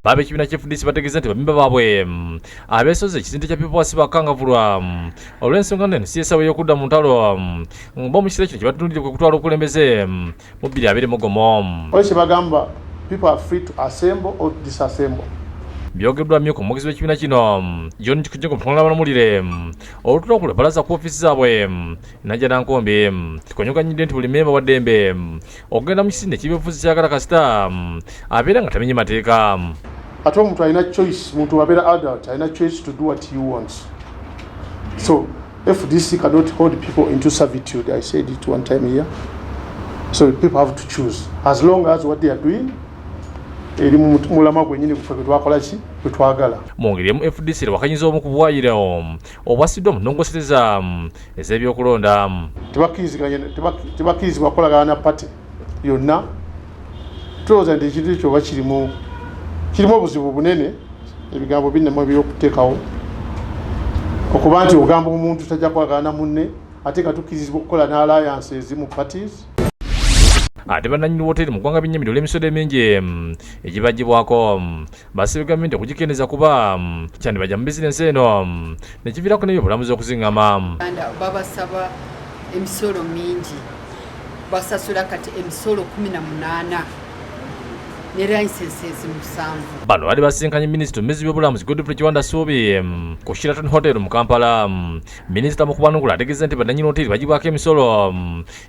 Baba ekibiina kya FDC bategeeza nti bamemba baabwe abeesoze ekisinde kya People Power si bakangavvulwa olw'ensonga nti eno si y'essaawa ey'okudda mu ntalo bo mu kiseera kino kye batunuulidde kwe kutwala obukulembeze mu 2021. Waliwo kye bagamba people are free to assemble or disassemble. Byogeddwa amyuka omwogezi w'ekibiina kino John Kikujengo Mutongola Banamulire olutula ku lubalaza ku ofiisi zaabwe Najjanankumbi konyoganyidde nti buli mmemba wa ddembe okugenda mu kisinde eky'ebyobufuzi kyagala kasita abeera nga tamenye mateeka. Ate omuntu alina choice, muntu wabeera adult alina choice to do what he wants. So FDC cannot hold people into servitude. I said it one time here. So people have to choose as long as what they are doing eri mu mulamwa gwennyini guffe gwe twakola ki gwe twagala. Mu ngeri emu FDC ewakanyiza omu ku buwaayiro obwassiddwa mu nnongosereza ez'ebyokulonda. Tebakkirizibwa kukolagana na party yonna. Tulowooza nti ekintu ekyo oba kirimu kirimu obuzibu bunene, ebigambo binnemu ebyokuteekawo okuba nti ogamba omuntu tajja kukolagana na munne ate nga tukkirizibwa okukola ne alliances mu parties. Ate bannannyini wooteeri mu ggwanga bennyamidde olw'emisolo emingi egibaggyibwako, basabye gavumenti okugikendeeza kuba kyandibajja mu bizinensi eno ne kiviirako n'ebyobulamuzi okuzingama. Babasaba emisolo mingi, basasula kati emisolo 18 ne licenses 7. Bano baali basisinkanye minisita omubeezi w'ebyobulamuzi Godfrey Kiwanda Ssuubi ku Sheraton Hotel mu Kampala. Minisita mu kubanukula ategeezezza nti bannannyini wooteeri baggyibwako emisolo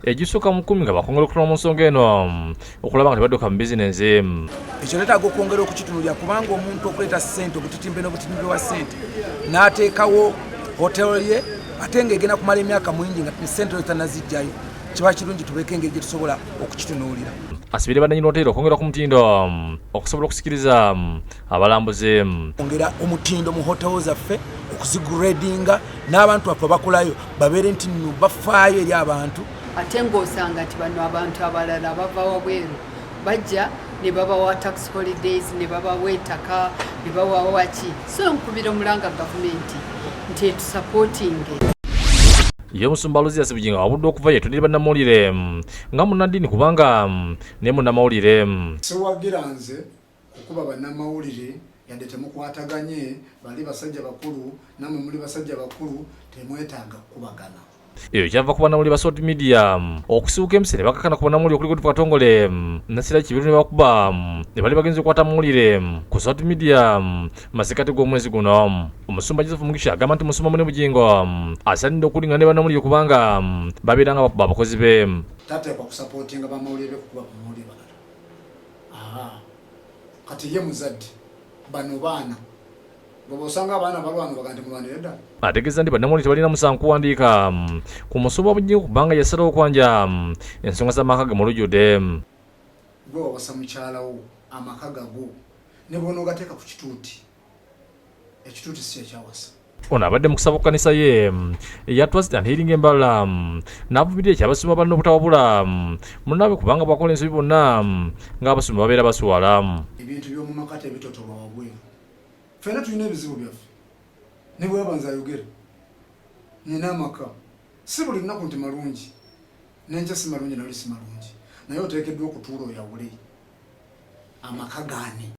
egisukka mu 10 nga bakwongera okutunula mu nsonga eno okulaba nga tebadduka mu bizinensi. Ekyo neetaaga okwongera okukitunulira kubanga omuntu okuleeta ssente obutitimbe n'obutitimbe bwa ssente n'ateekawo hotel ye ate ng'egenda kumala emyaka mingi nga ssente ezo tannazijjayo, kiba kirungi tubeeko engeri gye tusobola okukitunuulira. Asibire bannannyini woteeri okwongera ku mutindo okusobola okusikiriza abalambuzi. Ongera omutindo mu hotel zaffe, okuzigradinga n'abantu baffe abakolayo babeere nti nno bafaayo eri abantu. Ate ng'osanga nti bano abantu abalala bava wabweru bajja ne babawa tax holidays, ne babawa ettaka, ne babawa ki. So nkubira omulanga gavumenti nti etusapootinge. Ye omusumba Aloysius Bugingo awabudde okuva yetondere bannamawulire nga munnaddiini kubanga ne munnamawulire. Siwagira nze kukuba bannamawulire yadde temukwataganye, bali basajja bakulu nammwe muli basajja bakulu, temwetaaga kukubagana. Eyo kyava ku bannamawulire ba Salt Media okusibuka empisa ne bakakana ku bannamawulire okuli Godfrey Katongole Nasira Kiberu ne bakuba ne bali bagenze okukwata amawulire ku Salt Media masekati g'omwezi guno. Omusumba Joseph Mugisha agamba nti musumba munne Bugingo asaanidde okulinga ne bannamawulire kubanga babeera nga bakuba abakozi be. Tateekwa kusapootinga bamawulire be kukuba bamawulire balala. Kati ye muzadde, bano baana bw'oba osanga abaana balwana obaga nti mulwanire ddala. Ategeeza nti bannamawulire tebalina musango kuwandiika ku musumba Bugingo kubanga yasalawo okwanja ensonga z'amaka ge mu lujjudde. Gwe wawasa mukyala wo, amaka gago ne bw'onoogateeka ku kituuti, ekituuti si kyekyawasa. Ono abadde mu kusaba ku kkanisa ye eya Trust and Healing Embalala n'avumirira eky'abasumba banne obutawabula munnaabwe kubanga bw'akola ensobi bonna ng'abasumba babeera baswala. Ebintu by'omu maka tebitotolwa wabweru. Ffenna tulina ebizibu byaffe. Ne bw'aba nze ayogera, nnina amaka. Si buli lunaku nti malungi, n'enkya si malungi naluli si malungi. Naye oteekeddwa okutuula oyawule amaka gaani.